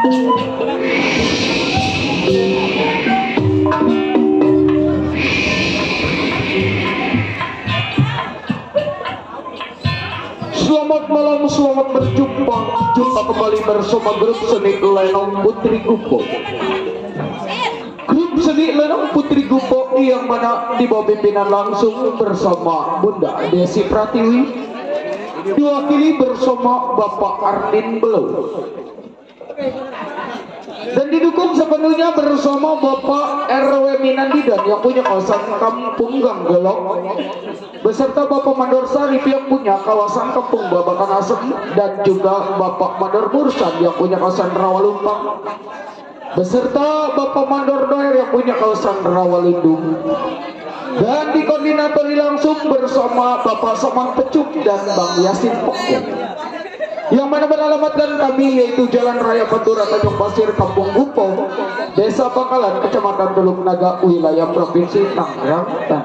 Selamat malam, selamat berjumpa. Jumpa kembali bersama grup seni Lenong Putri Gupo. Grup seni Lenong Putri Gupo yang mana di bawah pimpinan langsung bersama Bunda Desi Pratiwi, diwakili bersama Bapak Arlin Belo, dan didukung sepenuhnya bersama Bapak RW Minandidan yang punya kawasan Kampung Ganggelok, beserta Bapak Mandor Sarif yang punya kawasan Kampung Babakan Asem, dan juga Bapak Mandor Mursan yang punya kawasan Rawalumpang, beserta Bapak Mandor Doer yang punya kawasan Rawalindung, dan dikoordinatori langsung bersama Bapak Samang Pecuk dan Bang Yasin Pokok, yang mana beralamatkan kami yaitu Jalan Raya Pantura Tanjung Pasir, Kampung Gupo, Desa Pangkalan, Kecamatan Teluk Naga, wilayah Provinsi Tangerang Banten.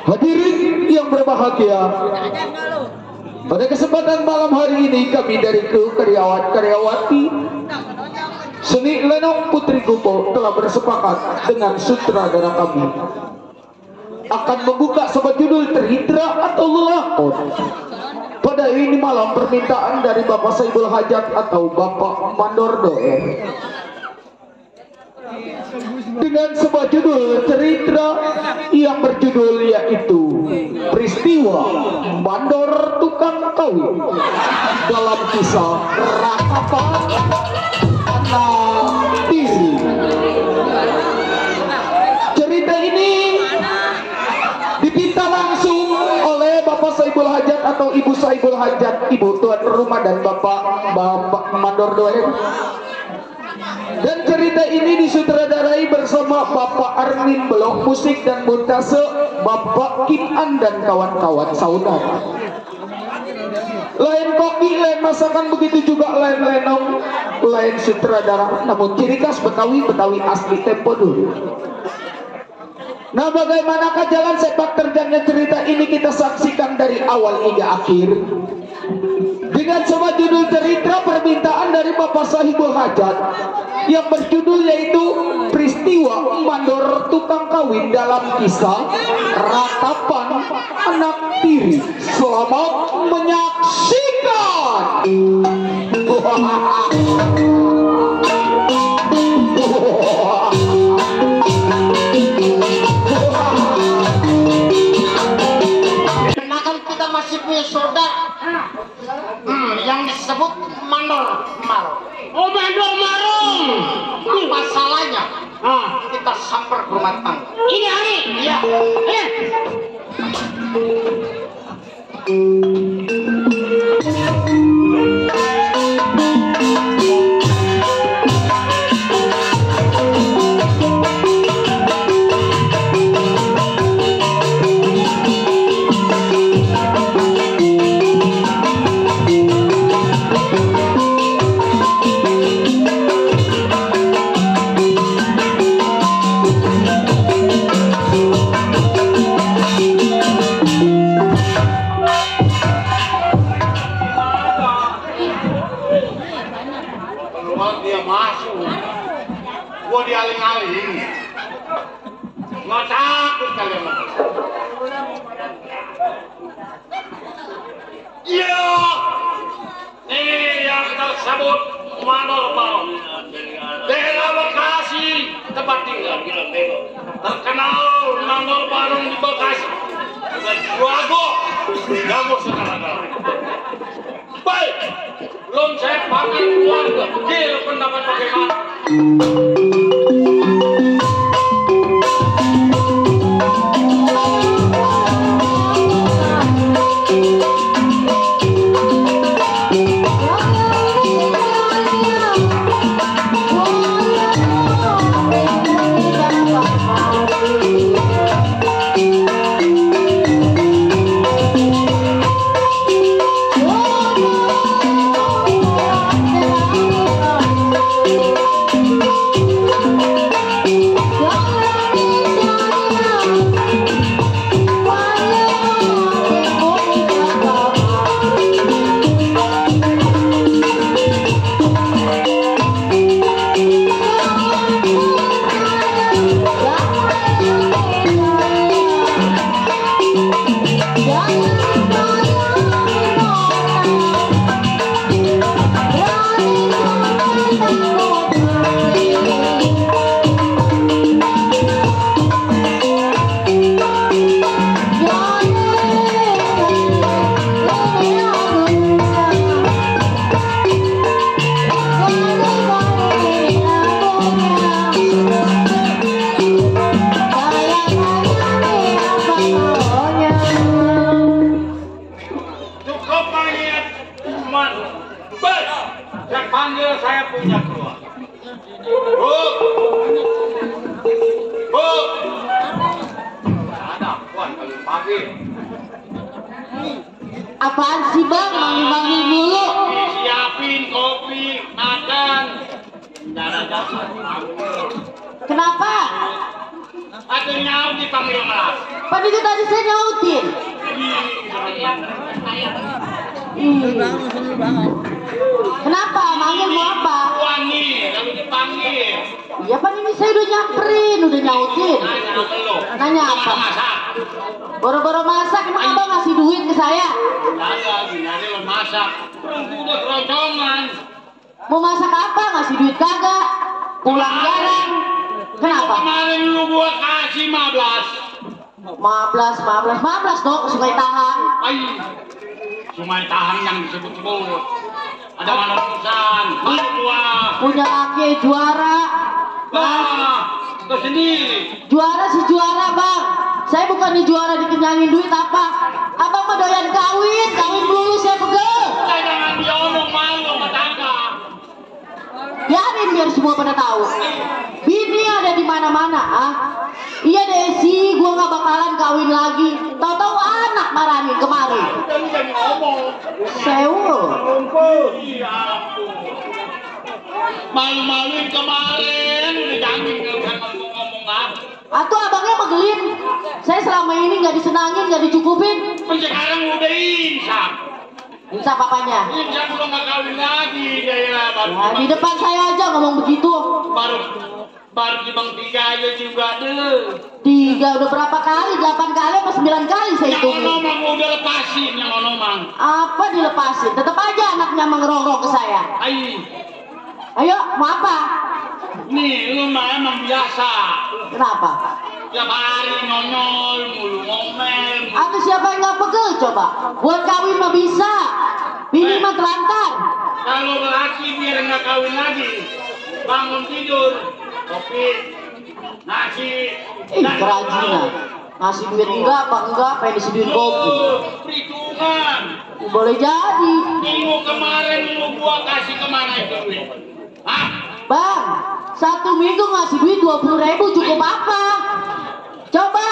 Hadirin yang berbahagia, pada kesempatan malam hari ini kami dari kru karyawati seni Lenong Putri Gupo telah bersepakat dengan sutradara kami akan membuka sebuah judul terhidra atau lelakon. Pada ini malam permintaan dari Bapak Saibul Hajat atau Bapak Mandor Doer dengan sebuah judul cerita yang berjudul yaitu Peristiwa Mandor Tukang Kawin dalam kisah Rakapan Anak Tiri. Cerita ini dipinta langsung oleh Bapak Saibul Hajat atau Ibu Saibul Hajat, Ibu tuan rumah, dan Bapak Mandor Doer. Dan cerita ini disutradarai bersama Bapak Arlin Belok, musik dan montase Bapak Kim An dan kawan-kawan saudara. Lain koki, lain masakan, begitu juga lain lenong, lain sutradara, namun ciri khas Betawi asli tempo dulu. Nah, bagaimanakah jalan sepak terjangnya cerita ini kita saksikan dari awal hingga akhir dengan sebuah judul cerita permintaan dari Bapak Saibul Hajat yang berjudul yaitu Peristiwa Mandor Tukang Kawin dalam kisah Ratapan Anak Tiri. Selamat menyaksikan. Masih punya saudara yang disebut Mandor Marung. Oh, Mandor Marung. Apa salahnya kita samper ke rumah tangga Ini hari? Iya. Dia masuk, gua dialing-aling, nggak takut kalian. Iya, ini yang tersebut Mandor Marung daerah Bekasi, tempat tinggal kita tengok. Terkenal Mandor Marung di Bekasi, dan Juago, jago segala-galanya. Baik, belum saya panggil keluarga, dia pendapat bagaimana? teman. Bes, saya panggil saya punya keluar. Bu, bu, ada puan kali pagi. Apaan sih bang, manggil-manggil mulu? Siapin kopi, makan. Kenapa? Ada nyaut dipanggil kelas. Pan itu tadi saya nyautin. Kenapa? Manggil mau apa? Puan nih, lalu dipanggil. Iya pan ini saya udah nyamperin, udah nyautin. Nanya lo. Nanya apa? Masak. Boro-boro masak, emang abang ngasih duit ke saya? Ada, gini lo masak. Perempu udah keroncongan. Mau masak apa? Ngasih duit kagak? Pulang jarang. Kenapa? Kemarin lu gua kasih 15. 15 dong, sungai tahan. Ay, sungai tahan yang disebut-sebut. Ada mana perusahaan? Mana tua? Punya laki juara. Nah, ke sendiri. Juara si juara bang. Saya bukan di juara dikenyangin duit apa. Abang mah doyan kawin dulu saya pegel. Saya jangan diomong malu sama tangga. Biarin biar semua pada tahu. Bini ada di mana-mana, ah. Iya Desi, gua nggak bakalan kawin lagi. Tahu-tahu anak marahin kemarin. Udah lu jangan ngomong. Seul. Iya ampun. Malu-maluin kemarin udah jangan ngomong apa. Atau abangnya megelin. Saya selama ini nggak disenangin, nggak dicukupin. Sekarang udah insaf. Insaf apanya? Insaf udah nggak kawin lagi dia baru. Nah, di depan saya aja ngomong begitu. Baru Bang 3 aja juga deh. 3 udah berapa kali? 8 kali apa 9 kali saya Yang hitungin. ngomong udah lepasin yang ngomong. Apa dilepasin? Tetap aja anaknya mengerorok ke saya. Ayo, mau apa? Nih lu mah emang biasa. Kenapa? Tiap hari nonyol mulu ngomel. Atau siapa yang nggak pegel coba? Buat kawin mah bisa. Bini mah telantar. Kalau laki biar nggak kawin lagi, bangun tidur, kopi, nasi, Kerajinan. Ngasih duit enggak apa enggak? Pengen disediain kopi. perhitungan. Boleh jadi. Minggu kemarin lu gua kasih kemana itu duit? Hah? Bang, 1 minggu ngasih duit 20.000 cukup apa? Coba.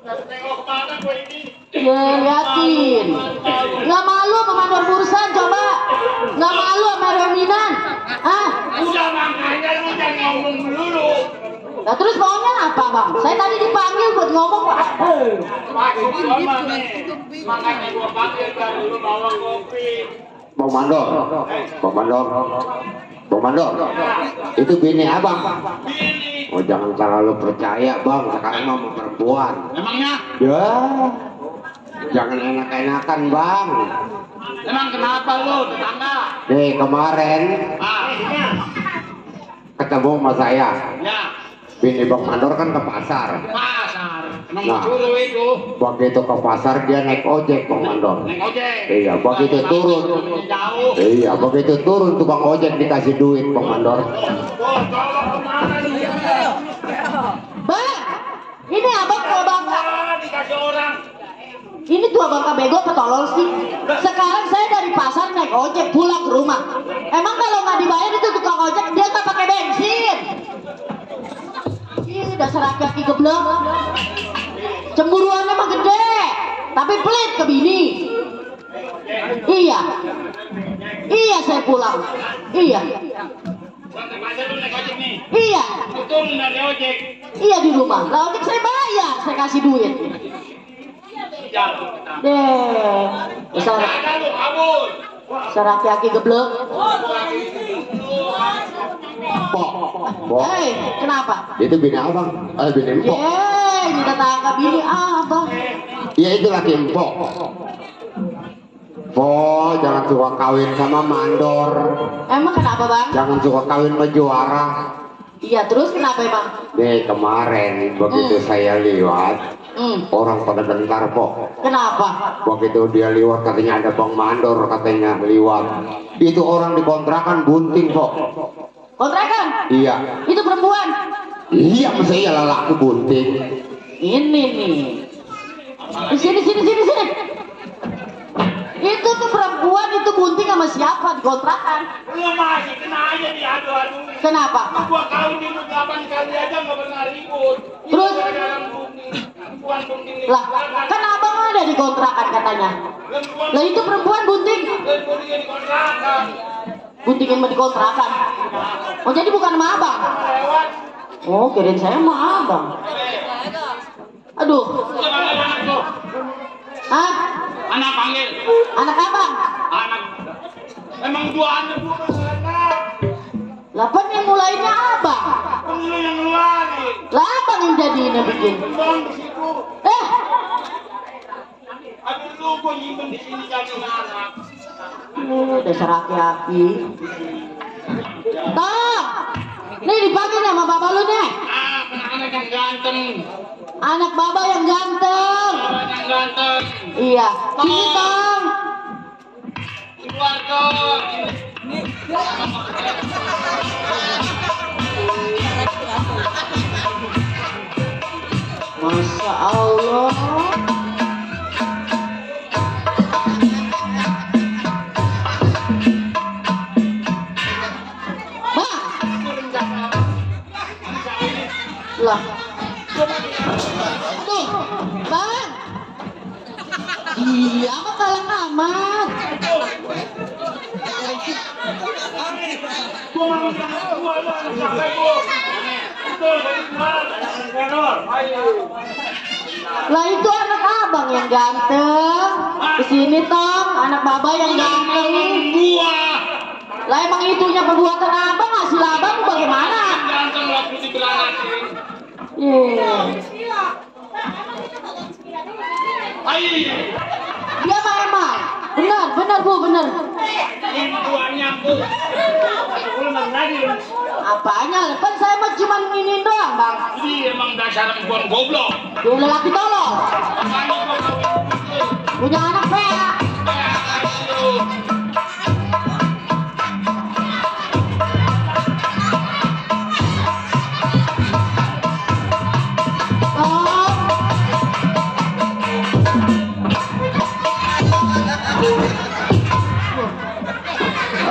Tengok mana gua ini? Ya, liatin. Nggak malu sama mandor bursan coba. Nggak malu sama reminan. Hah? Udah makanya lu jangan ngomong dulu. Nah terus maunya apa bang? Saya tadi dipanggil buat ngomong. Maksud gua mah nih, makanya gua panggil kan lu bawa kopi. Bang Mandor, Bang Mandor, itu bini abang. Bini. Oh jangan terlalu percaya bang, sekarang mah mau perempuan. Emangnya? Ya, jangan enak-enakan bang. Emang kenapa lu tetangga? Nih kemarin ketemu sama saya, Ya, bini Bang Mandor kan ke pasar. pasar. Emang Nah. suruh itu. Begitu ke pasar dia naik ojek Bang Mandor. Naik ojek. Iya, begitu turun. Jauh. Iya, begitu turun tukang ojek dikasih duit Bang Mandor. Oh, tolong kemana nih? Bang, ini abang tua bangka. Dikasih orang. Ini tua bangka bego apa tolol sih? Sekarang saya dari pasar naik ojek pulang ke rumah. Emang kalau nggak dibayar itu tukang ojek dia nggak pakai bensin? Ih, dasar laki-laki geblek. Cemburuannya mah gede, tapi pelit ke bini. Iya, iya saya pulang. Iya, Sampai pasar lu naik ojek nih. iya, Lu turun dari ojek. iya di rumah. Lah ojek saya bayar, saya kasih duit. Jatuh kita. Deh, dasar Ada lu kabur. laki-laki geblek. Pok, pok. Hei, kenapa? Itu bini abang, bini empok. Ini tetangga bini abang. Iya itu laki empok. Po, jangan suka kawin sama mandor. Emang kenapa bang? Jangan suka kawin sama juara. Iya terus kenapa bang? Nih kemarin begitu saya lihat, orang pada gentar po. Kenapa? Begitu dia liwat katanya ada Bang Mandor katanya liwat. Itu orang dikontrakan bunting po. Kontrakan? Iya. Itu perempuan? Iya masa iya lelaki bunting. Ini nih. Di sini. Itu tuh perempuan. siapa di kontrakan? Lu masih kena aja diadu-adu. Kenapa? Gua kawin di 8 kali aja nggak pernah ribut. Terus? Perempuan bunting di Lah, kan abang ada di kontrakan katanya. Lah itu perempuan bunting. bunting di kontrakan. Buntingin mah di kontrakan. Oh jadi bukan sama abang? Lewat. Oh kirain saya sama abang. Aduh. Lu panggil anak lu. Hah? Anak panggil. Anak abang? Anak. Emang dua anak gua anak. Lah kan yang mulainya abang. Kan lu yang ngeluarin. Lah abang yang jadinya bikin. Bang di situ. Aduh lu gua nyimpen di sini jadi anak. Dasar aki-aki. Tong, nih dipanggil sama bapak lu nih. Anak-anak yang ganteng. Anak bapak yang ganteng. Anak yang ganteng. Iya, sini Tong. Keluar dong. Masya Allah. Lah. Tuh, Bang. Iya, mah kalang amat. Gua mau jangan gua lu anak siapa gua. Betul, benar. Lah itu anak abang yang ganteng. Kesini Tong, anak baba yang ganteng. Gua. Lah emang itunya perbuatan abang, hasil abang bagaimana? Ganteng waktu dibelanasin. Ayo. Dia mah emang. Benar Bu, benar. Ini buahnya bu. Apanya? Kan saya mah cuma nginin doang, Bang. Ini emang dasar perempuan goblok. Dia lelaki tolong. Makanya gua kawin. Punya anak saya.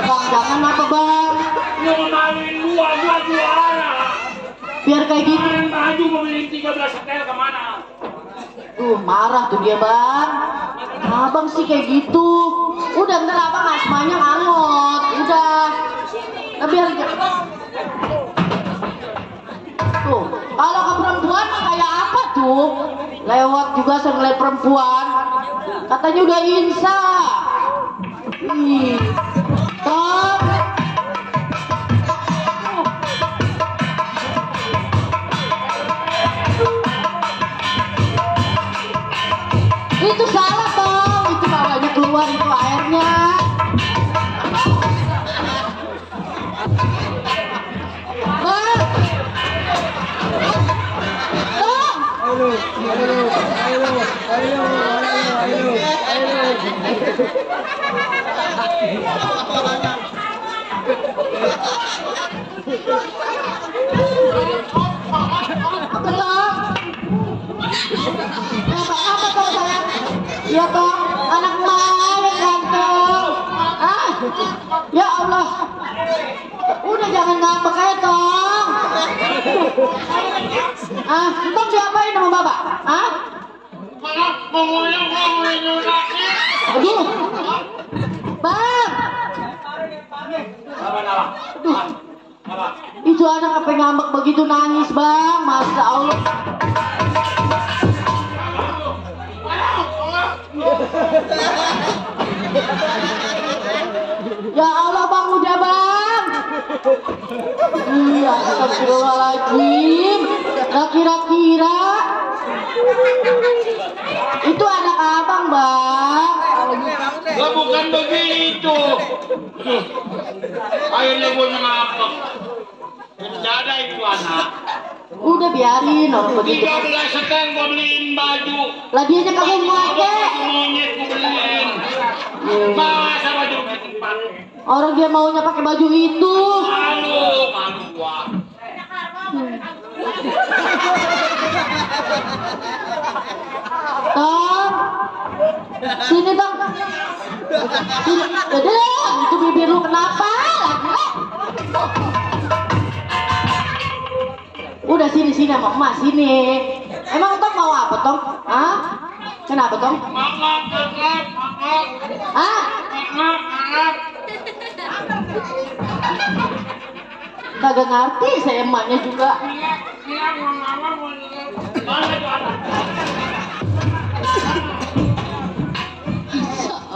Bang, jangan apa Bang? Lu kemarin gua juara. Biar kayak gitu. Kemarin baju gua beliin 13 setel kemana? Marah tuh dia Bang. Abang sih kayak gitu. Udah ntar abang asmanya ngangot. Udah. Nah, biar tuh. Kalau ke perempuan kayak apa tuh? Lewat juga saya ngeliat perempuan. Katanya udah insya. Ih. Tom. Itu salah Tom. Itu bawanya keluar itu airnya. Bang. Tom. Apa Tom? Apa Tom sayang? Iya Tom, anak emak yang ganteng. Ah, ya Allah. Udah jangan ngambek aja Tom. Ah, Tom diapain sama bapak? Ah? Aduh. Bang. Aduh. Itu anak apa yang ngambek begitu nangis Bang? Masya Allah. Ya Allah Bang, udah Bang. Iya, astagfirullahaladzim. Gak kira-kira itu anak abang Bang. Lah bukan begitu. Akhirnya gue ngambek. Tidak ada itu anak. Udah biarin orang begitu. 13 setel gue beliin baju. Lah dia aja kagak pakai. Baju monyet gue beliin. Masa baju tempat. Orang dia maunya pakai baju itu. Malu gua. Tom, sini Tom. Dedek, itu bibir lu kenapa? Udah sini sama emak sini. Emang Tong mau apa Tong? Hah? Kenapa Tong? Hah? Kagak ngerti saya emaknya juga.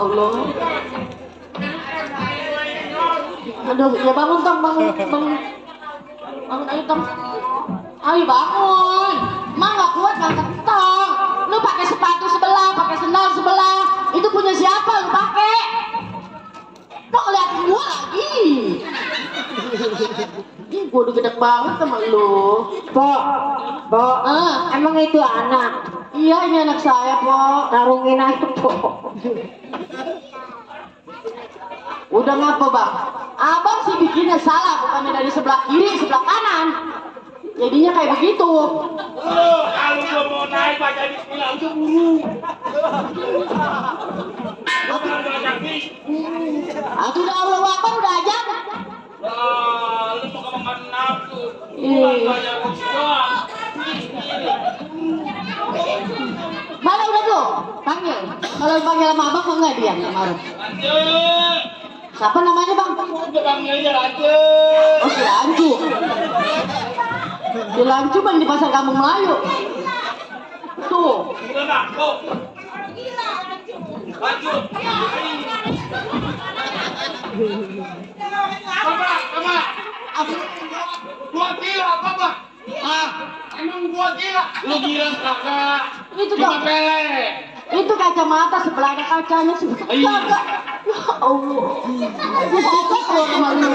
Allah. Aduh, ya bangun Tong, bangun. Bangun ayo Tong. Ayo bangun. Mak gak kuat ngangkat Tong. Lu pakai sepatu sebelah, pakai sendal sebelah. Itu punya siapa lu pakai? Kok ngeliatin gua lagi? Ih, gua udah gede banget sama lu. Pok, emang itu anak? Iya, ini anak saya, Pok. Tarungin aja, Pok. Udah ngapa, Bang? Abang sih bikinnya salah, bukannya dari sebelah kiri, sebelah kanan. Jadinya kayak begitu. Kalau gua mau naik baca bismillah udah buru. Aku udah Allah Akbar udah aja. Lu mau makan nafsu. Banyak doang. Mana udah tuh? Panggil. Kalau panggil sama abang kok enggak dia kemarin? Lanjut. Siapa namanya bang? Udah panggilnya lanjut. Oh si Lancu. Si Lancu bang di pasar Kampung Melayu. Tuh. Udah nak, tuh. Lanjut. Bapak. Gua gila, Bapak. Emang gua gila? Lu gila kakak. Itu cuma dong. pele. Itu kacamata sebelah ada kacanya sebelah. Iya. Ya Allah. Fokus loh sama lu.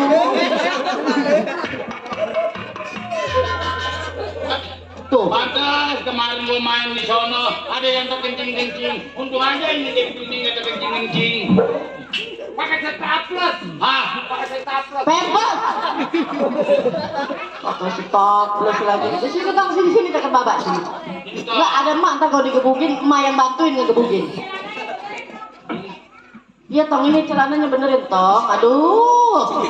Tuh. Pantas kemarin gua main di sono, ada yang terkencing-kencing. Untung aja ini kencing nggak terkencing-kencing. Pakai staples. Pakai staples. Pempes. Pakai staples lagi. Sini Kang, sini dekat babak sini. Enggak ada emak ntar kalau digebukin, emak yang bantuin ngegebukin. Iya Tong, ini celananya benerin Tong. Aduh.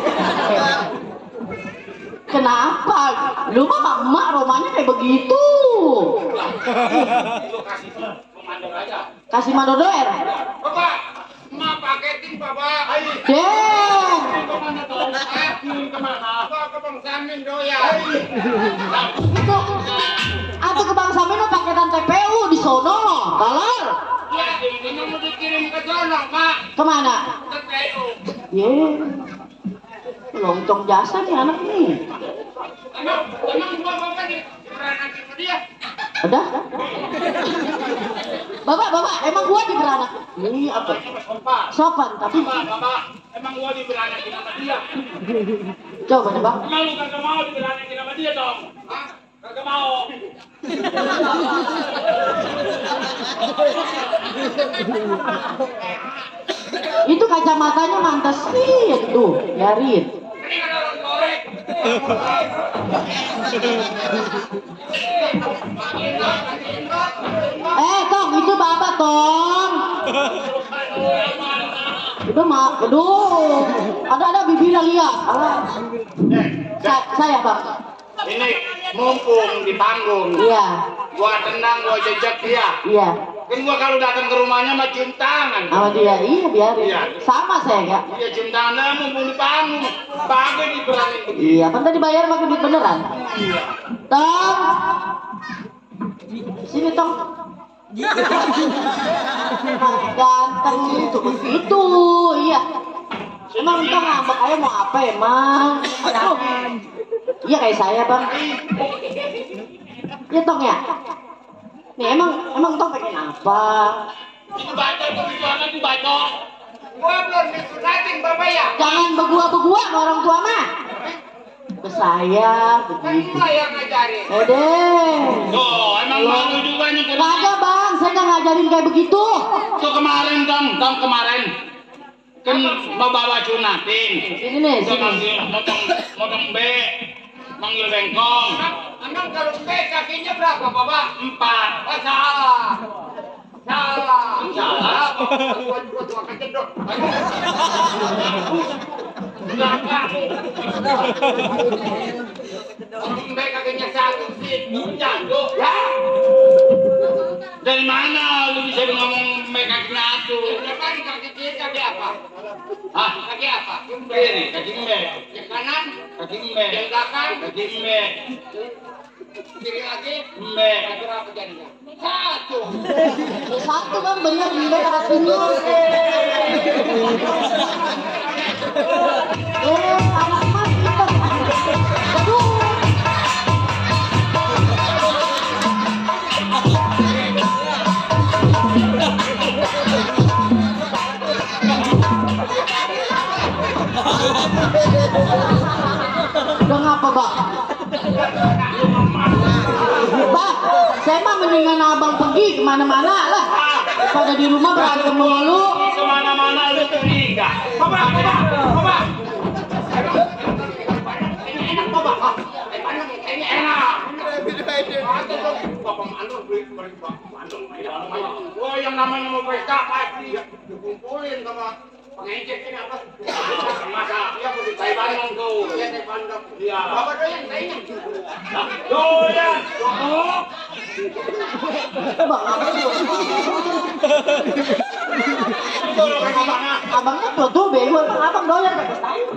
Kenapa? Lu mah emak romanya kayak begitu. Lu kasih komando aja. Kasih mandodoer. Bapak, emak paketin Bapak. Ayo. Deng. Kemana dong? Kemana? Ke Bang Samin doya. Itu. Atau ke Bang Samin lo paketan TPU di sono. Kalar. Ya, ini mau dikirim ke sono, Pak. Kemana? Ke TPU. Loncong jasa nih anak nih. Emang gua Bapak beranak sama dia? Ada? Bapak, emang gua diberanak? Ini apa? Sopan, tapi Bapak, emang gua diberanakin sama dia? coba deh bang. Emang lu kagak mau diberanakin sama dia dong? Kagak mau. Itu kacamatanya mantas sih, tuh, biarin. Ini kan orang korek. Tong, itu bapak Tong. Udah mak, aduh, ada bibirnya lihat. Saya bang. Ini mumpung di panggung. Iya. Gua tendang, gua jejak dia. Iya. Kan gua kalau datang ke rumahnya mah cium tangan. Sama dia, iya biarin. Iya. Sama saya ya. Iya cium tangan, nah, mumpung di panggung. Bagai diberanin begitu. Iya, kan tadi bayar pakai duit beneran. Iya. Tong. Sini Tong. Ganteng itu begitu, iya. Emang Tong ngambek aja mau apa emang? Aduh. Iya kayak saya bang. Iya Tong ya. Nih emang Tong pengen apa? Itu baca tuh, itu anak itu baca. Gua belum disunatin Bapak ya. Jangan begua-begua sama orang tua mah. Ke saya begitu. Kan yang ngajarin. Deh. Tuh, emang malu juga nih. Kagak bang, saya nggak ngajarin kayak begitu. Tuh kemarin Tong kemarin. Kan bawa sunatin. Sini nih, Udah sini. motong B. Manggil bengkong. Emang kalau B kakinya berapa Bapak? 4. Salah. Salah. Salah. Dua kecedot. Mbak kakeknya satu sih, jago ya. Dari mana lu bisa ngomong mereka satu? Kan kaki kiri kaki apa? Hah? Kaki apa? Kiri, kaki embe. Yang kanan, Kaki embe. yang belakang, Kaki embe. kiri lagi, Embe. kaki berapa jadinya? Satu. Satu bang bener bener kakinya. Anak mas itu. Aduh. Udah ngapa bang? Bang, saya mah mendingan abang pergi kemana-mana lah. Pada di rumah berantem mulu. Kemana-mana lu curiga. Coba. Enak coba. Ini enak. Bapak mandor beli bapak mandor. Oh yang namanya mau pesta pasti dikumpulin sama pengecek ini apa? Masa ya mau ditai bandeng tuh. Ya tai bandeng. Iya. Bapak doyan tainya. Doyan. Abangnya tuh bego, abang doyan pakai sayur.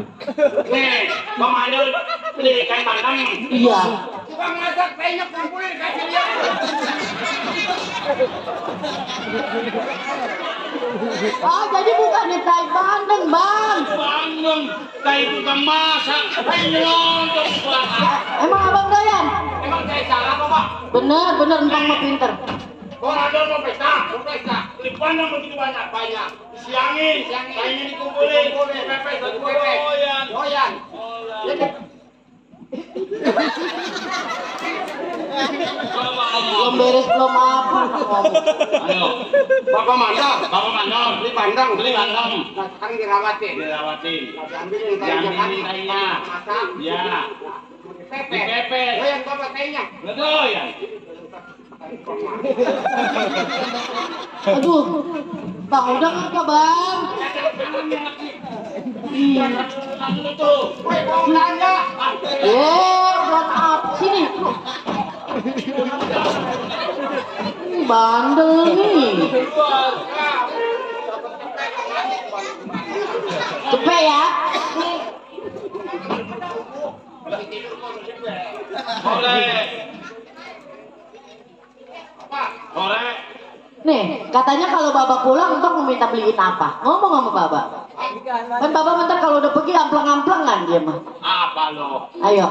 Nih, Bang Mandor beli ikan bandeng. Iya. Tukang masak tainya kumpulin kasih dia. Ah, jadi bukannya tai bandeng, bang. Bandeng, kayak tukang masak, kayak nyelontok banget. Emang abang doyan? Emang saya salah Bapak? Bener, empang mah pinter. Bang Mandor mau pesta. Beli bandeng begitu banyak. Banyak. Disiangin, kayaknya dikumpulin. Pepes satu pepes. Doyan. Belum beres belum apa. Ayo, Bapak Mandor. Bapak Mandor, Beli bandeng. beli bandeng. Nah, sekarang dirawatin. Dirawatin. Diambilin tainya kan. Diambilin tainya. Masak. Ya, Pepes. dipepes. Doyan Bapak tainya. Ngedoyan. Aduh, bang udah ngapa bang? Lalu tuh. Woi, mau belanja. Buat apa sini? Bandel nih. Cepet ya. Oleh. Oleh. Nih, katanya kalau Baba pulang untuk meminta beliin apa? Ngomong sama Baba. Kan Baba bentar kalau udah pergi amplang-amplangan dia mah. Apa lo? Ayo.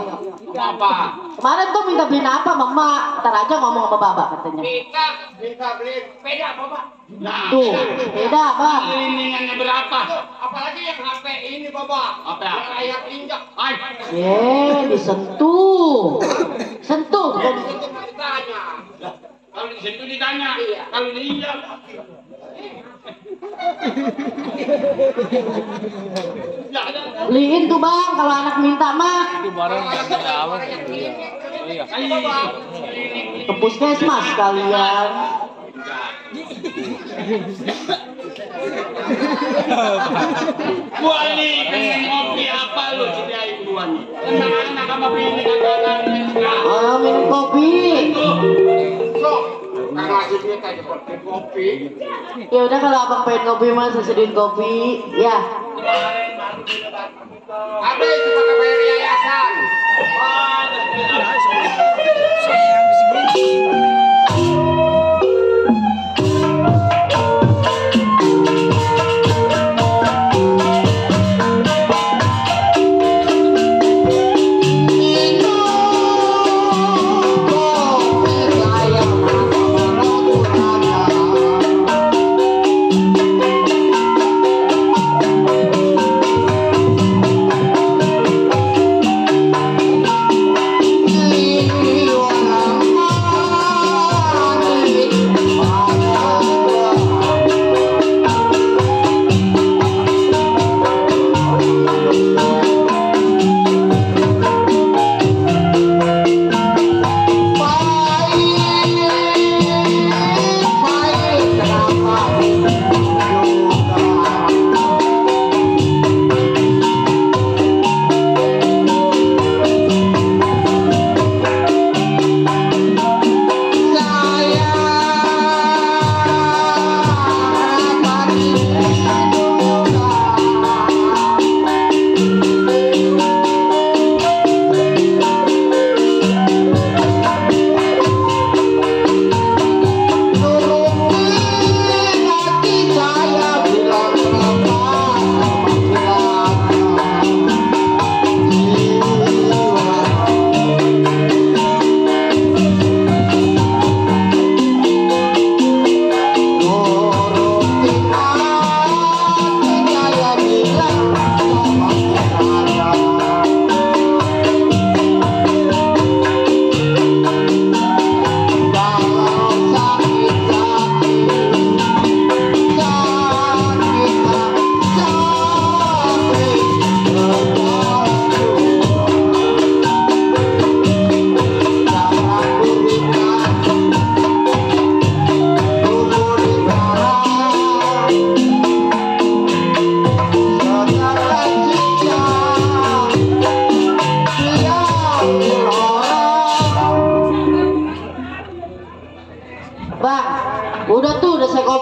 Apa? Kemarin tuh minta beliin apa Mama? Ntar aja ngomong sama Baba katanya. Minta beli sepeda Bapak. Nah, Tuh, beda bang. Lindingannya berapa? Apalagi yang HP ini Bapak. Apa? Yang layar injak. Ay, Disentuh. Sentuh. Itu ditanya. kalau di situ ditanya, Iya. kalau diinjak. Ya, ada. Beliin tuh bang kalau anak minta mah. Ke puskesmas kalian. Gua nih pengen ngopi apa lu sediain gua nih. Anak-anak sama bini kagak. Minum kopi. So, karena ngasih duit aja buat beli kopi. Ya udah kalau abang pengen kopi mah saya sediain kopi. Ya. Ada itu pakai bayar yayasan. Ini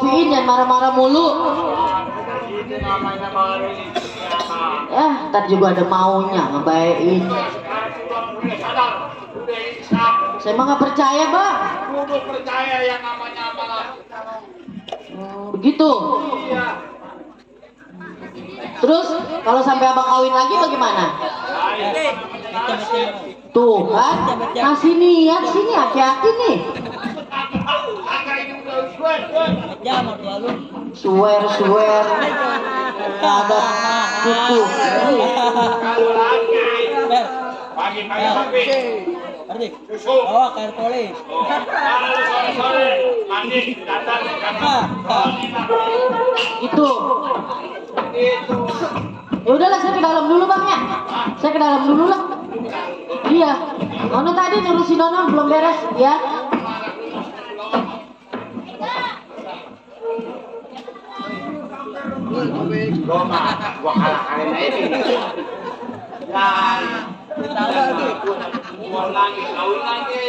kopiin dan marah-marah mulu. Itu namanya baru ini. Ntar juga ada maunya ngebayain. Sekarang udah sadar, udah insaf. Saya mah nggak percaya bang. Kudu percaya yang namanya malah. Begitu. Iya. Terus kalau sampai abang kawin lagi bagaimana? Tuh kan, masih niat sini hati-hati nih. Agak ini udah Swear, ada kuku. kalau lagi pagi-pagi susu. Oh, karpolis. Kalau sore-sore mandi datang ke kamar. Itu. Itu. Ya udahlah saya ke dalam dulu bang ya. Saya ke dalam dulu lah. Iya. Nono tadi nurusin Nono belum beres ya. Roma, gua kalah-kalahin aja ini. Gua lagi, kawin lagi.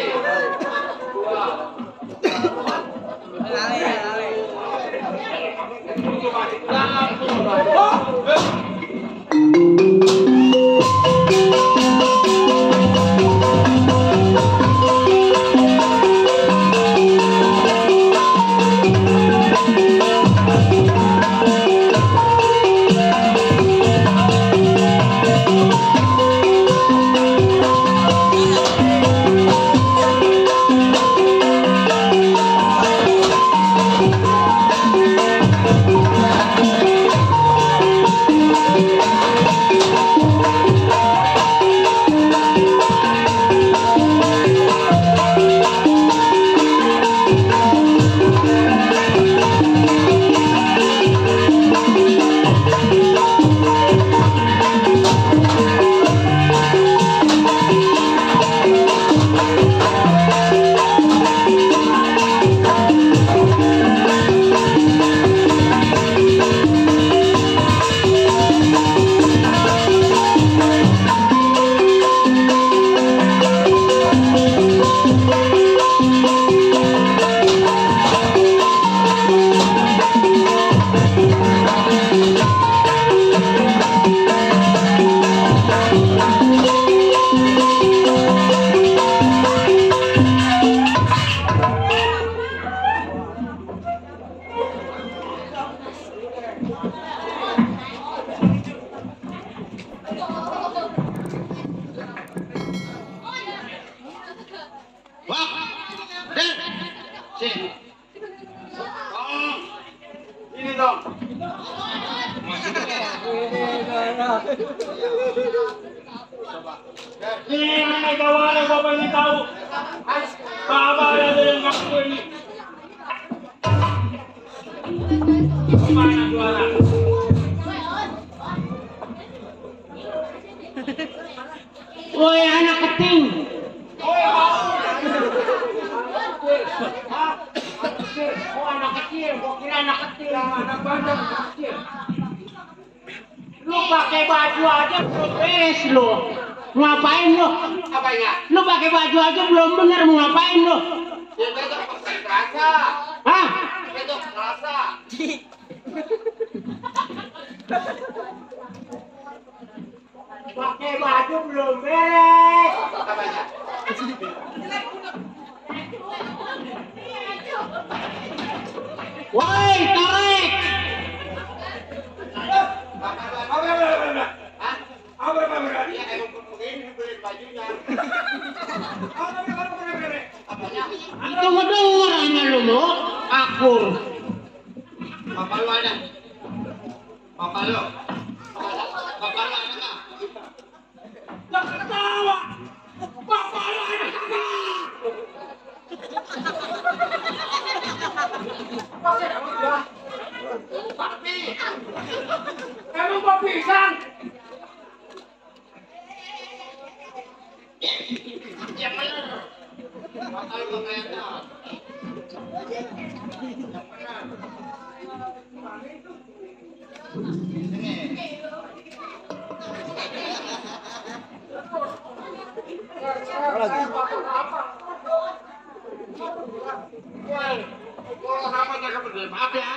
Ini dong. Ini mana kawan bapak ini tahu? Bapak ada yang ngaku ini. Mana juara? Woi anak keting. Oh anak kecil, gua kira anak kecil, anak bandar kecil. Lu pakai baju aja belum beres lu. Ngapain lu? Apanya? Lu pakai baju aja belum bener mau ngapain lu? Ya besok pakai kerasa. Hah? Besok kerasa. Pakai baju belum beres. Apanya? Woi, tarik. Ya emang begini beli bajunya. Apanya? Itu ngedenger sama lu, akur. Bapak lu ada? Bapak lu? Bapak lu ada nggak? Gak ketawa. Bapak lu ada kagak? Papi! Emang gua pisang? Yang bener. Bapak lu kayaknya. Yang bener. Kalau sama jaga berdiri, maaf ya.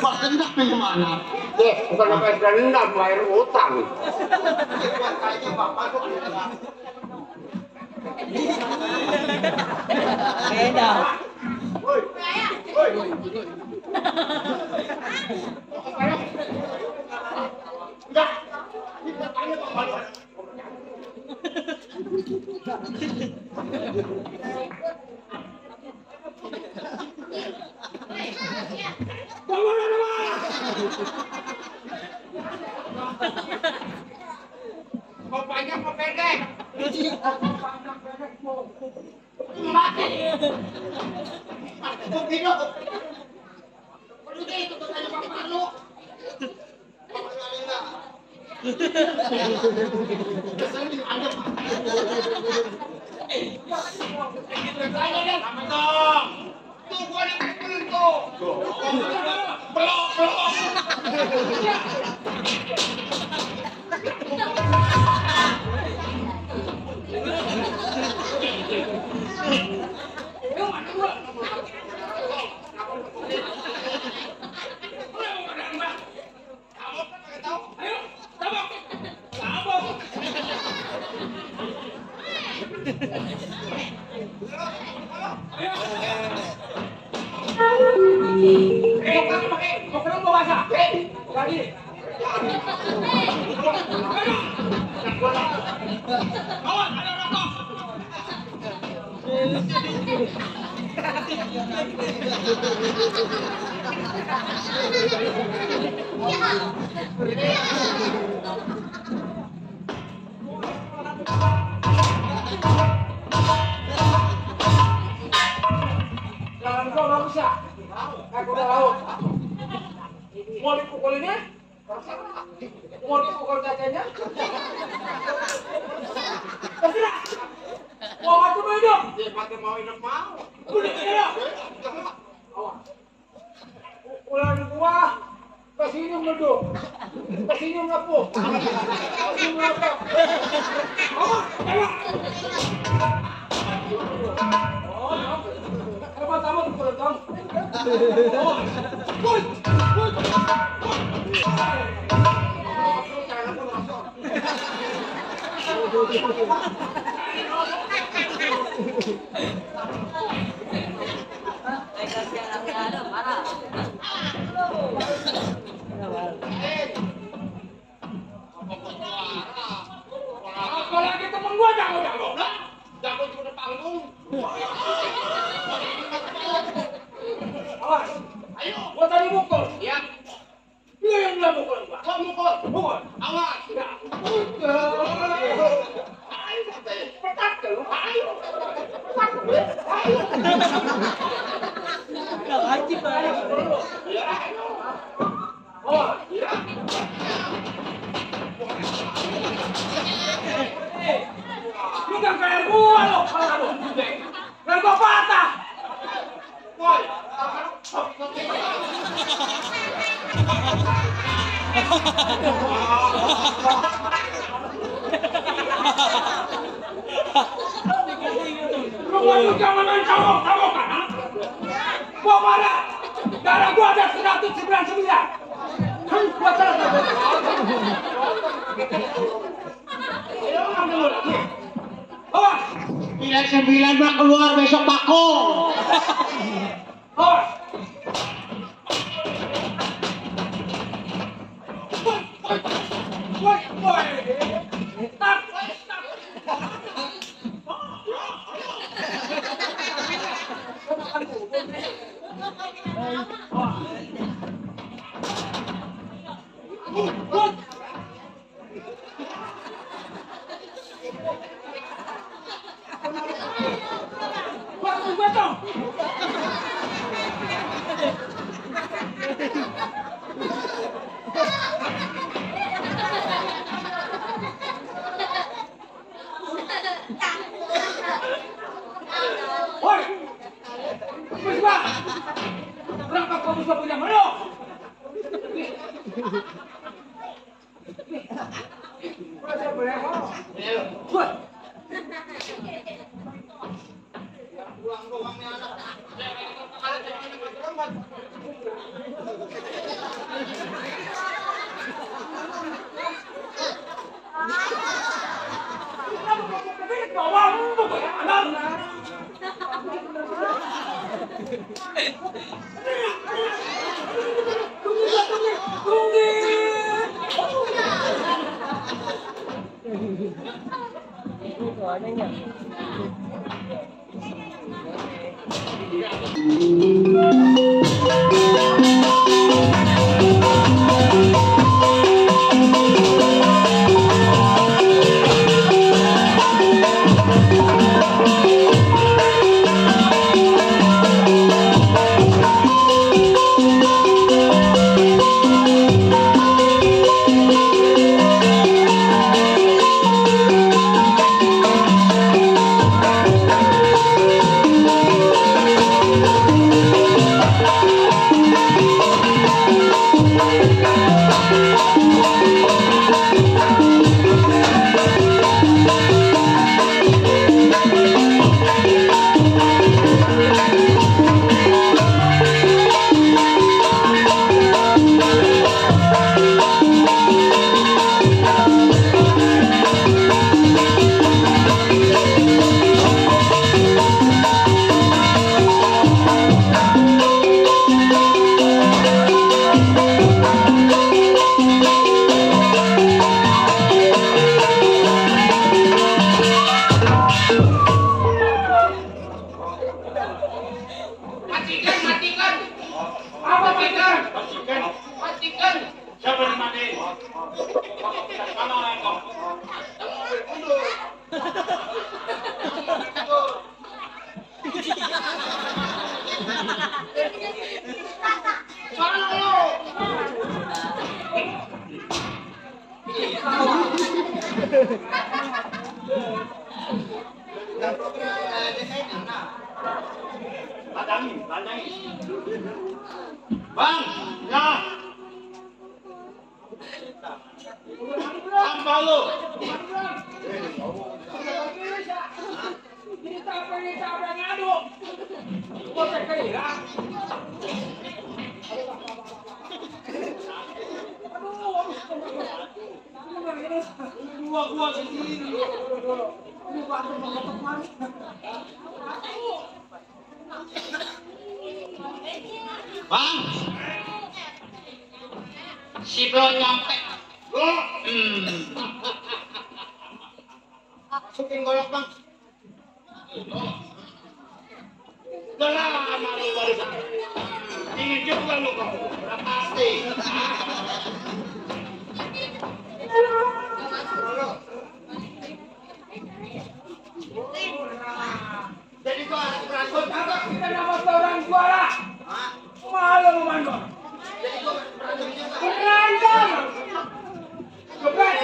Pak kendak pilih mana? Bukan apa dendam, bayar utang. Beda. Mau panjang mau pendek? Jalan gua nggak bisa. Kayak kuda laut. Mau dipukulinnya? Mau dipukul cacanya? Terserah. Mau mati mau hidup? Dia pakai mau hidup mau. Udah hidup. Awas. Pukulan gua kesini meledup, kesini melepuh, kesini melepuh. Awas, awas. Kenapa tamu pukulan dong? Awas. Woi, woi. Apalagi temen gua jago-jago. Jago juga udah panggung. Awas. Ayo, Gua tadi mukul. ya. Dia yang bilang mukul gua. Kau mukul. Mukul. Awas. Ya. Ayo, santai. Petak ke lu. Ayo. Ayo. Udah wajib aja. Ya, ayo. Oh, Ya. lu kan kayak gua lo. Aduh. Dan gua patah. Woi. Lu jangan main cowok kan? Gua marah. Darah gua ada 199. Gua salah. Ayo ambil lu lagi. Awas. 99 mah keluar besok bakul. Awas. Woi, woi. Tak, tak. Woi, Puspa, berapa kamu sudah punya menu? Woi. Buang doang nih anak. Kalau ini berterempat. Bang, ya. Tambah lu. Gua sendiri. Bang, si belum nyampe. Masukin golok bang. Udah lama lu baru ingin juga lu kok. Udah pasti. Jadi gua harus berangkat. Kita dapat orang juara. Malu mana? Jadi gua berangkat juga. Berantem. Gebet.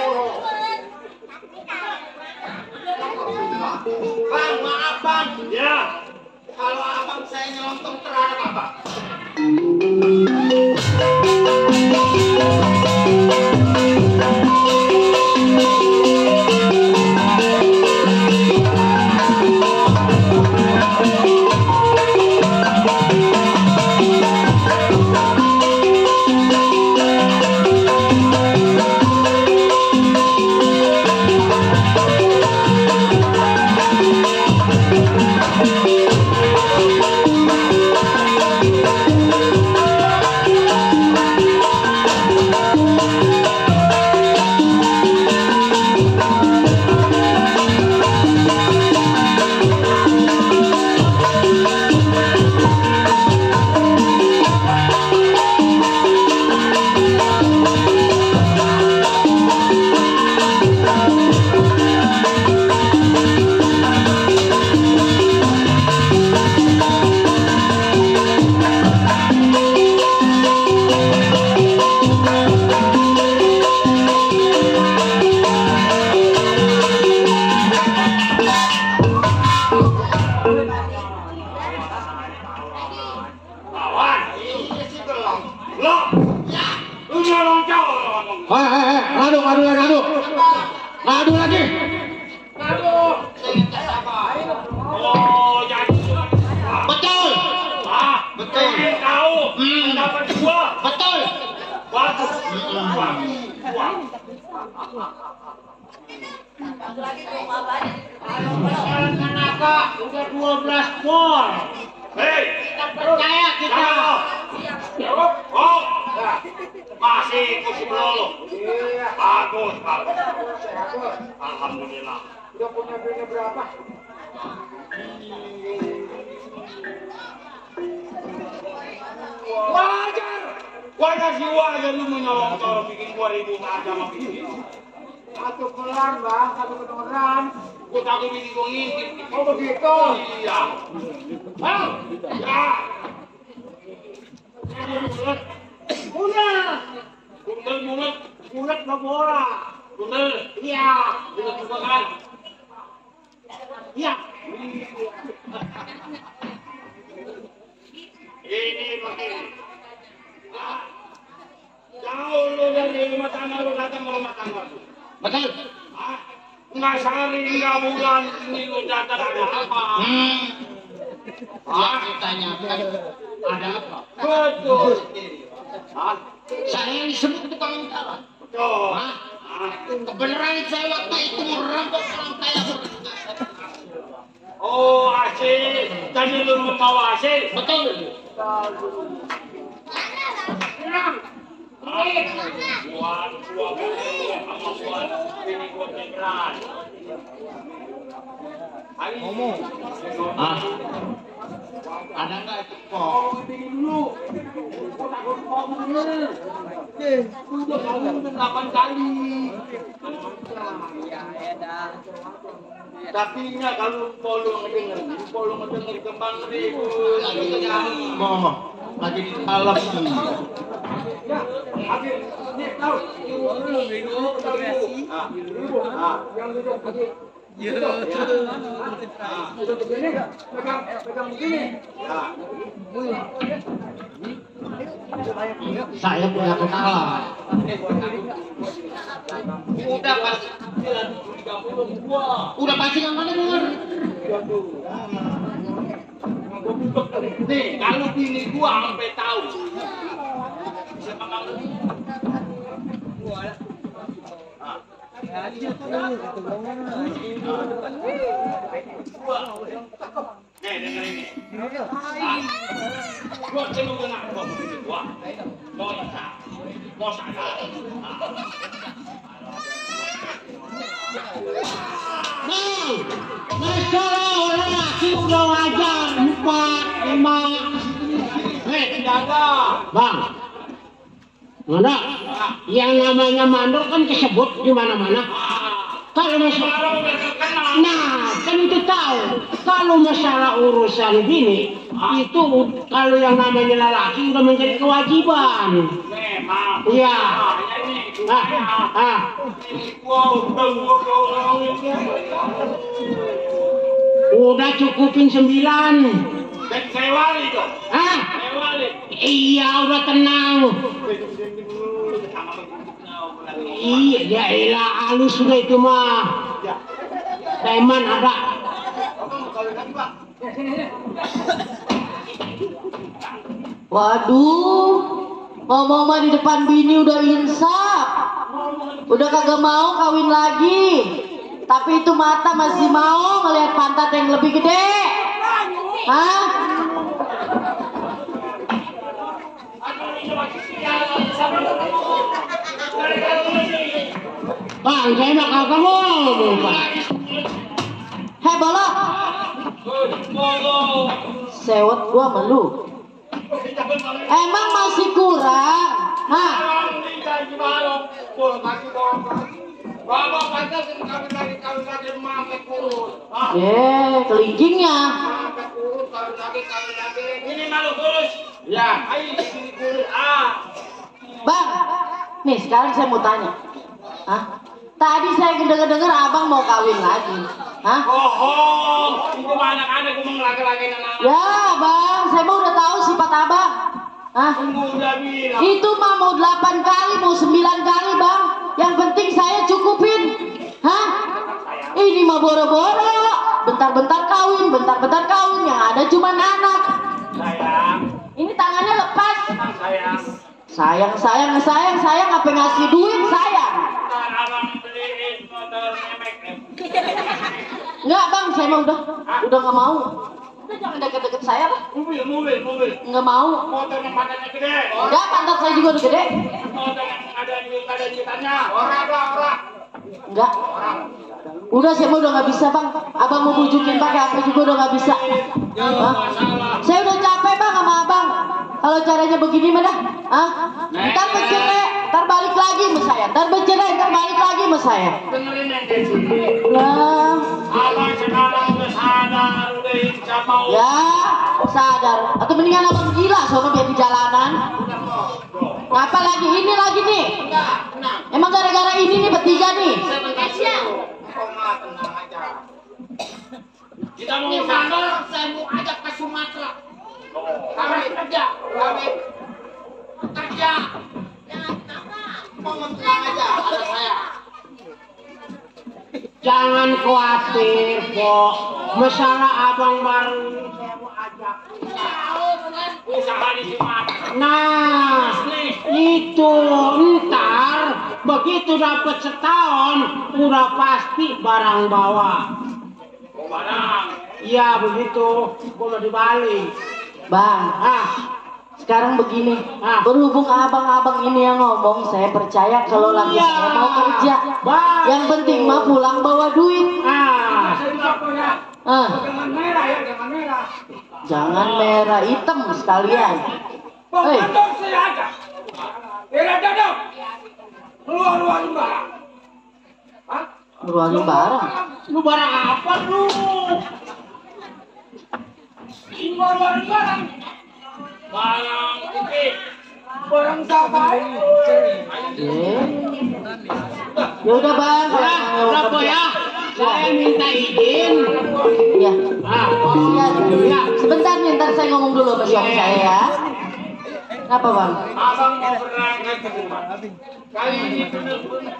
Bang, maaf bang. Ya. Kalau abang saya nyelontok terhadap apa? Sekarang Kanaka udah 12 gol. Hei, Kita percaya kita. oh, masih kursi melulu. Bagus, bagus. Alhamdulillah. Udah punya bini berapa? Wajar. Wajar sih wajar lu menyolong kalau bikin 2000 aja sama bikin. Satu kelar bang, satu kedengeran. Gua takut bikin gua ngintip. Oh begitu. Iya. Halo. Ya. Udah. Bulat. Bulat ke bola. Bulat. Iya. Bulat juga kan. Iya. Ini begini. Jauh lu dari rumah tangga lu datang ke rumah tangga lu. Betul. Hah? Nggak sehari, nggak bulan, ini lu datang ada apa? Yang ditanyakan ada apa? Betul. Hah? Saya yang disebut tukang jalan. Betul. Hah? Hah? Kebenaran saya waktu itu merampok orang kaya. Oh, asik. Jadi lu mau asik? Betul. Ngomong. Ah. Ada nggak itu kok? Udah ngomong 8 kali. Tapi kalau polo ngedenger kembang ribut. Lagi di dalam. Saya punya kenalan. Udah pasti yang mana dengar? Nih, kalau bini gua sampai tahu. Siapa kamu? Nih, denger ini. Gua cuma dengar gua begini gua. Mau sadar. Bang, masalah orang laki udah wajar 4, 5. Jaga. Bang, mana? Yang namanya mandor kan disebut di mana-mana. Kalau masalah, nah kan itu tahu. Kalau masalah urusan bini itu kalau yang namanya lelaki udah menjadi kewajiban. Memang. Iya. Ini Udah cukupin 9. dan saya wali tuh. Hah? Saya wali. Iya udah tenang. Iya, ya elah halus sudah itu mah. Preman ada. Waduh, ngomong mah di depan bini udah insaf. Udah kagak mau kawin lagi. Tapi itu mata masih mau ngelihat pantat yang lebih gede. Hah? Bang, saya mah kagak ngomong, Pak. Hei bolok, sewot gua sama lu. Emang masih kurang? Hah? Bapak pantas kawin lagi rumah sampai kurus. Kelingkingnya. Sampai kurus kawin lagi. Ini malu kurus. Ya, ayo ini kurus. Bang, nih sekarang saya mau tanya. Hah? Tadi saya dengar abang mau kawin lagi. Hah? Oh, itu anak-anak gue mau laki-laki anak. Ya bang, saya mau udah tahu sifat abang. Hah? Udah bilang. Itu mah mau 8 kali, mau 9 kali bang. Yang penting saya cukupin. Hah? Ini mah boro-boro. Bentar-bentar kawin, bentar-bentar kawin. Yang ada cuma anak. Sayang, Ini tangannya lepas. sayang. Sayang, apa ngasih duit sayang. Ntar abang Enggak bang, saya mah udah nggak mau. Udah jangan deket-deket saya lah. Mobil. Nggak mau. Motor yang pantatnya gede. Enggak, pantat saya juga udah gede. Motor yang ada jutaan-jutannya. Orang. Enggak. Udah saya mah udah nggak bisa bang. Abang mau bujukin pakai apa juga udah nggak bisa. Hah? Saya udah capek bang sama abang. Kalau caranya begini mah dah. Hah? Ntar bercerai, ntar balik lagi sama saya. Ntar bercerai, ntar balik lagi sama saya. Dengerin yang kayak sini. Lah, Abang sekarang udah sadar, udah insya mau. ya sadar. Atau mendingan abang gila sono biar di jalanan. Ngapa lagi ini lagi nih? Emang gara-gara ini nih bertiga nih. Tenang aja. Kita mau sana, saya mau ajak ke Sumatera. Kami kerja. Mau tenang aja, ada saya. Jangan khawatir, Pok. Masalah abang baru saya mau ajak. Usaha di Sumatera. Nah, itu ntar begitu dapat setahun udah pasti barang bawa. Barang. Iya begitu, gua mau di Bali. Bang, sekarang begini, berhubung abang-abang ini yang ngomong, saya percaya kalau lagi Iya. saya mau kerja. Baik. Yang penting mah pulang bawa duit. Saya juga punya. Ah, Jangan merah ya, jangan merah. jangan merah hitam sekalian. Hei, Pemandor saya ada. Tidak ada. Keluar barang. Hah? beruangin barang. Lu barang apa lu? Keluar barang. Barang ini. Barang siapa? Ya udah bang, kalau Ya, mau udah Pok kerja. ya. Saya minta izin. Ya, Iya, ya. Sebentar nih, ntar saya ngomong dulu sama suami saya ya. Kenapa bang? Abang mau berangkat ke rumah. Kali ini benar-benar.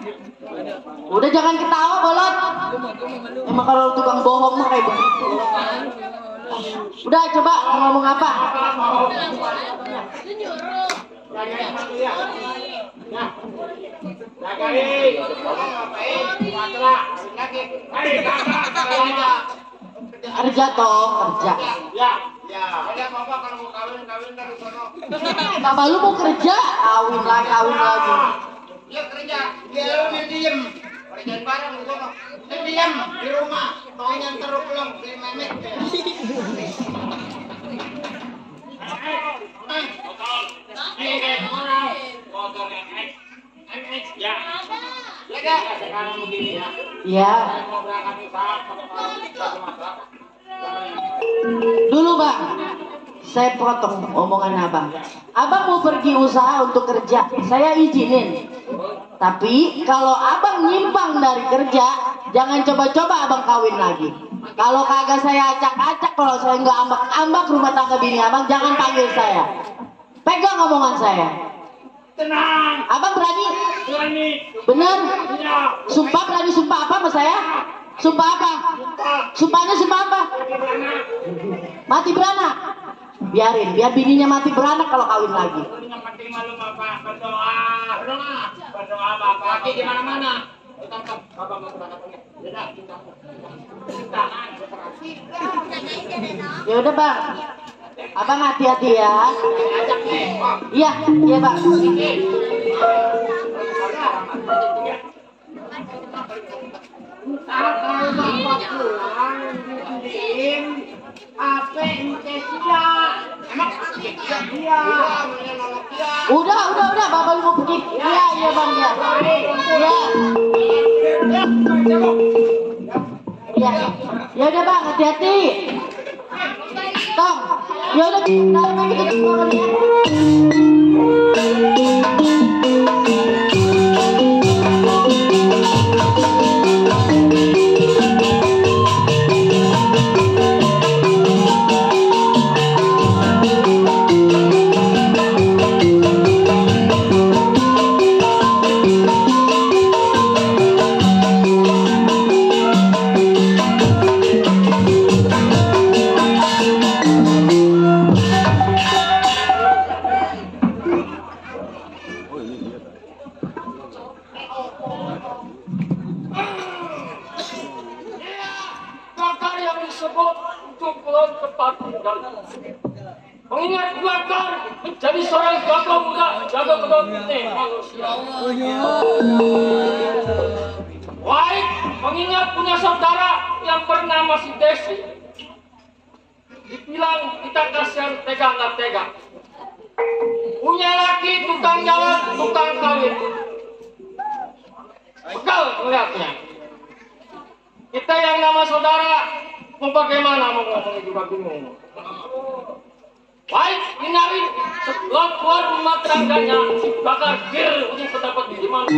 Udah jangan ketawa bolot. Emang kalau tukang bohong mah kayak begitu. Udah coba mau ngomong apa? Jagain mati ya. Ya. Jagain. Abang ngapain? Sumatera. Lagi. Ayo kakak. Kerja toh, kerja. Ya. Ada bapak kalau mau kawin dari sono. Bapak lu mau kerja? Kawin lagi. Ya kerja. Dia lu diem. Kerjaan bareng di sono. Dia diem di rumah. Mau nyantar pulang beli memek. Ya. Ya sekarang begini ya. Ya. Saya mau berangkat usaha ke Sumatera. Dulu bang, saya potong omongan abang. Abang mau pergi usaha untuk kerja, saya izinin. Tapi kalau abang nyimpang dari kerja, jangan coba-coba abang kawin lagi. Kalau kagak saya acak-acak, kalau saya nggak ambak-ambak rumah tangga bini abang, jangan panggil saya. Pegang omongan saya. Tenang. Abang berani? Berani. Bener? Ya. Sumpah berani sumpah apa sama saya? Sumpah apa? Sumpahnya sumpah apa? Mati beranak. Biarin, biar bininya mati beranak kalau kawin lagi. Yang penting malu bapak berdoa bapak lagi di mana-mana. Tangkap bapak mau berangkat lagi. Ya udah bang, abang hati-hati ya. Ajak nih. Iya, iya bang. Ntar kalau bapak pulang dibikin HP ente siap. Emang Iya. Udah, bapak lu mau pergi. Iya, iya bang ya. Iya, iya. Ya udah bang, hati-hati. Tom, ya udah kita kita keluar ya. tersebut untuk pulang tepat tinggal. Mengingat Bakar menjadi seorang jago muda, jago kedoknya manusia. Baik, mengingat punya saudara yang bernama si Desi. Dibilang kita kasihan tega nggak tega. Punya laki tukang jalan, tukang kawin. Pegal melihatnya. Kita yang nama saudara, mau bagaimana mau ngomong juga bingung. Baik, Inari setelah keluar rumah terangganya, Bakar kir untuk mendapat diriman.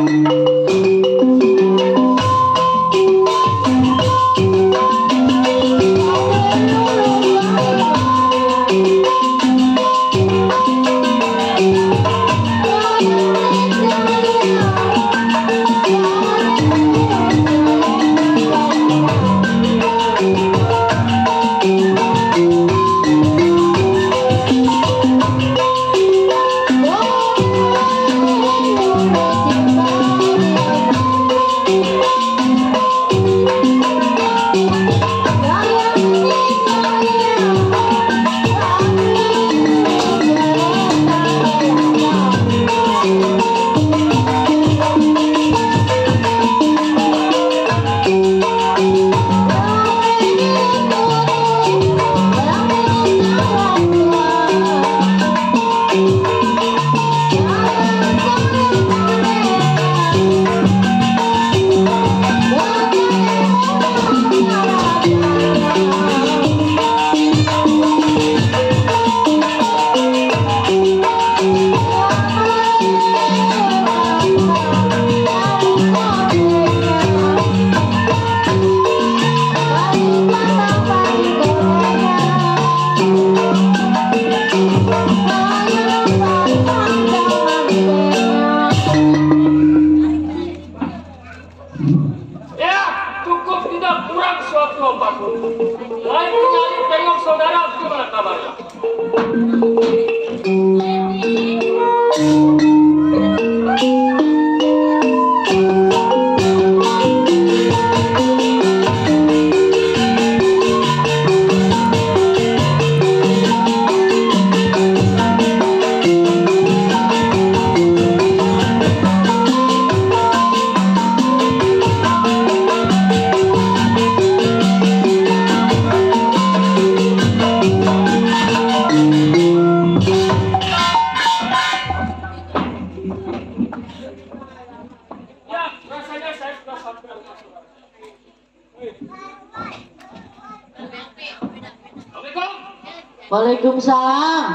Waalaikumsalam.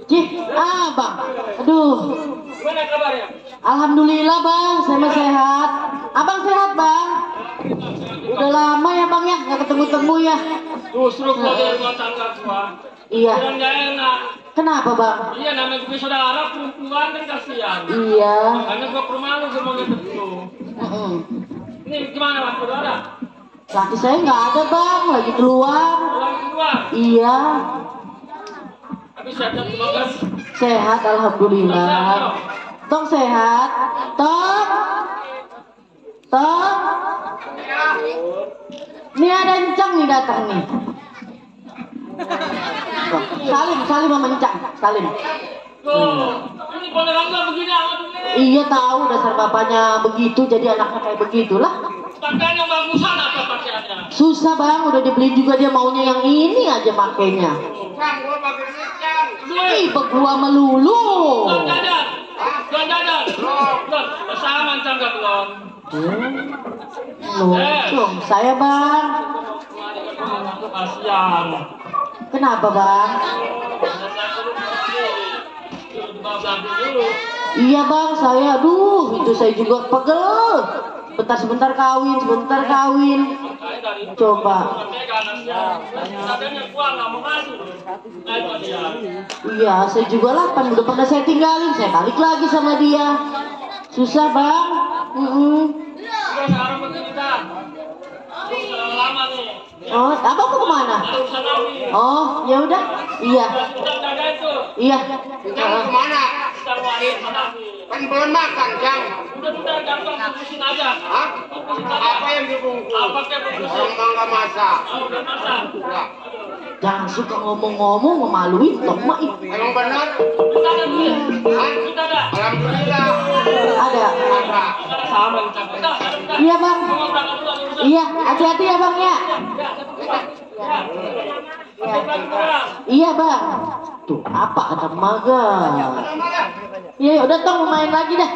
Cih, bang. Aduh. Gimana kabarnya? Alhamdulillah bang, saya mah sehat. Abang sehat bang? Udah lama ya bang ya, nggak ketemu-temu ya. Justru kalau dari rumah tangga gua. Iya. Yang nggak enak. Kenapa bang? Iya, namanya gue saudara perempuan kan kasihan. Iya. Makanya gua ke rumah lu semuanya tentu. Ini gimana mas saudara? Laki saya nggak ada bang, lagi keluar. Pulang keluar. Iya. Tapi sehat semoga. Sehat alhamdulillah. Tong sehat. Tong. Tong. Ini ada encang nih datang nih. Salim sama encang. Salim. Tuh, ini beneran nggak begini amat ini. Iya tahu dasar bapaknya begitu, jadi anaknya kayak begitulah. Pakaian yang bagusan apa pakaiannya? Susah bang, udah dibeli juga dia maunya yang ini aja makainya. Kang, gua pakai duit, Kang. Ih, begua melulu. Tuan Dadan. Tuan Dadan. Loh, sama mancang gak belum? Loh, saya bang. Kasihan. Kenapa bang? Iya bang, saya aduh itu saya juga pegel. Sebentar kawin, sebentar kawin. Coba. Iya, saya juga lah, kan udah pernah saya tinggalin, saya balik lagi sama dia. Susah bang. Oh, abang mau kemana? Oh, ya udah. Iya. Iya. Kang kemana? Kan belum makan, Kang. Udah gampang putusin aja. Hah? Apa yang dibungkus? Apa kayak begitu? Orang mangga masak. Ya. Jangan suka ngomong-ngomong memaluin dong mak. Emang benar? Kita ada duit. Hah? Kita ada. Alhamdulillah. Ada. Ada. Sama kita. Kita. Iya bang. Iya, hati-hati ya bang ya. Iya bang. Tuh apa kata Maga? Iya udah tong mau main lagi dah.